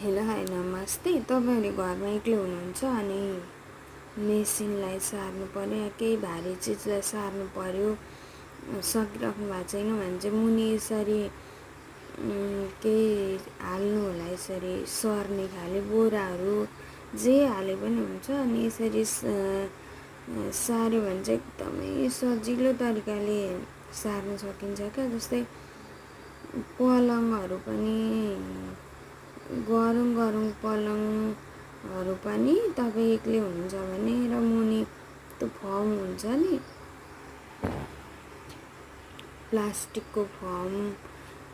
Hello hi नमस्ते। तपाईँहरू घरमा एक्लै हुनुहुन्छ अनि मेसिनलाई सार्नु पर्यो या केही भारी चिजलाई सार्नु पर्यो, सकिराख्नु भएको छैन भने चाहिँ मुनि यसरी केही हाल्नु होला। यसरी सर्ने खाले बोराहरू जे हाले पनि हुन्छ। अनि यसरी सार्यो भने चाहिँ एकदमै सजिलो तरिकाले सार्न सकिन्छ क्या। जस्तै पलङहरू पनि गरौँ पलङहरू पनि तपाईँ एक्लै हुनुहुन्छ भने र मुनि त्यो फर्म हुन्छ नि, प्लास्टिकको फर्म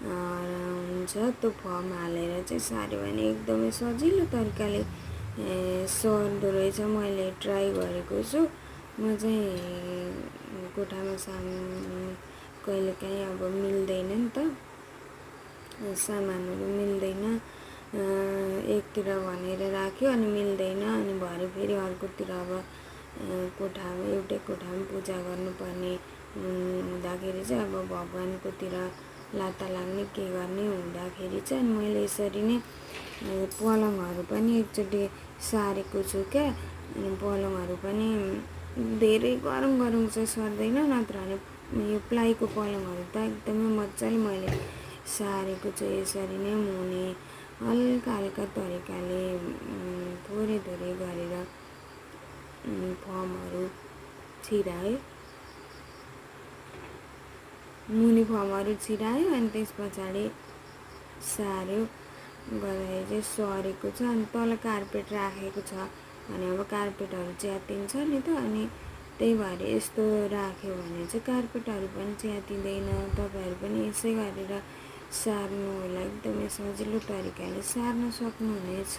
हुन्छ, त्यो फर्म हालेर चाहिँ सार्यो भने एकदमै सजिलो तरिकाले सर्दो रहेछ। मैले ट्राई गरेको छु। म चाहिँ कोठामा कहिलेकाहीँ अब मिल्दैन नि त, सामानहरू मिल्दैन, एकतिर भनेर राख्यो अनि मिल्दैन, अनि भरे फेरि अर्कोतिर अब एउटै कोठामा पूजा गर्नुपर्ने हुँदाखेरि चाहिँ अब भगवान्कोतिर लाता लाग्ने के गर्ने हुँदाखेरि चाहिँ अनि मैले यसरी नै पलङहरू पनि एकचोटि सारेको छु क्या। अनि पलङहरू पनि धेरै गरौँ चाहिँ सर्दैन, नत्र भने यो प्लाईको पलङहरू त एकदमै मजाले मैले सारेको छु। यसरी नै मुनि हल्का तरिकाले थोरै गरेर फर्महरू छिरायो, मुनि फर्महरू छिरायो अनि त्यस पछाडि सार्यो गर्दाखेरि चाहिँ सरेको छ। अनि तल कार्पेट राखेको छ भने अब कार्पेटहरू च्यातिन्छ नि त, अनि त्यही भएर यस्तो राख्यो भने चाहिँ कार्पेटहरू पनि च्यातिँदैन। तपाईँहरू पनि यसै गरेर सार्नु होला, एकदमै सजिलो तरिकाले सार्न सक्नुहुनेछ।